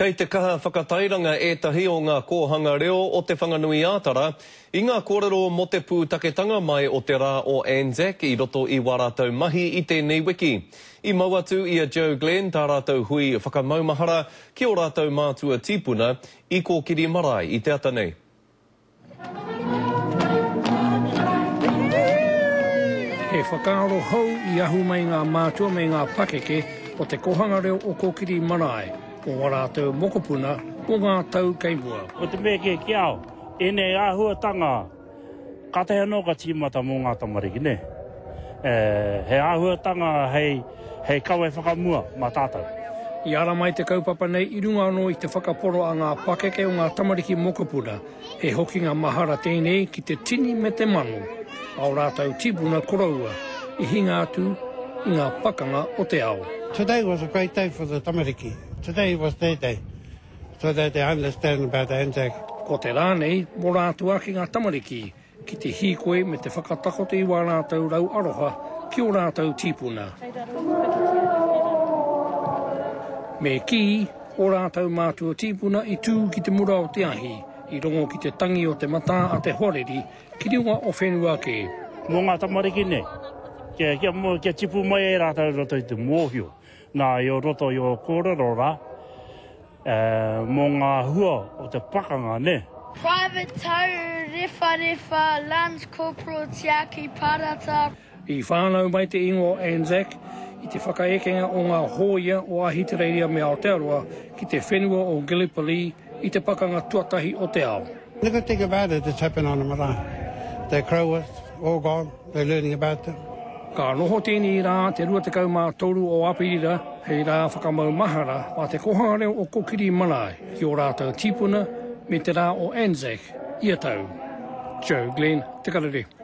Kei te kaha whakatairanga ētahi o ngā kōhanga reo o Te Whanganui-ā-Tara i ngā kōrero mō te pūtaketanga mai o te rā o Anzac i roto i wā rātou mahi i tēnei wiki. I mau atu i a Joe Glenn tā rātou hui whakamaumahara ki ō rātou mātua tīpuna i Kōkiri Marae i te ata nei. He whakaaro hou i ahu mai ngā mātua me ngā pakeke o Te Kōhanga Reo o Kōkiri Marae mō wā rātou mokopuna mō ngā tau kei mua. Ko te mea kē ki au, ēnei āhuatanga kātahi anō ka tīmata mō ngā tamariki, nē. He āhuatanga hei, hei kawe whakamua mā tātou. I ara mai te kaupapa nei i runga anō i te whakaporo a ngā pakeke o ngā tamariki mokopuna He hokinga mahara tēnei ki te tini me te mano a ō rātou tīpuna koroua i hinga atu i ngā pakanga o te ao. Today was a great day for the tamariki. Today was their day so that they understand about the Anzac. Ko te rā nei mō rātou ake ngā tamariki ki te hīkoi me te whakatakoto i wā rātou rau aroha ki ō rātou tīpuna. Me kī, ō rātou mātua tīpuna i tū ki te mura o te ahi, i rongo ki te tangi o te matā a te hoariri ki runga o whenua kē. Mō ngā tamariki nei, kia, kia, kia tipu mai ai rātou i roto i te mōhio, nā, i o roto i ō kōrero rā, e, mō ngā hua o te pakanga, nē. Private Tau Rewharewha Lance Corporal Tiaki Parata. I whānau mai te ingoa o Anzac i te whakaekenga o ngā hōia o Ahitereiria me Aotearoa ki te whenua o Gallipoli i te Pakanga Tuatahi o te Ao. The good thing about it, it's happened on a marae. The koroua, all gone, they're learning about them. Ka noho tēnei rā, te 23 o Aperira, hei rā whakamaumahara mā te kōhanga reo o Kokiri Marae ki ō rātou tīpuna me te rā o Anzac ia tau. Joe Glenn, Te Karere.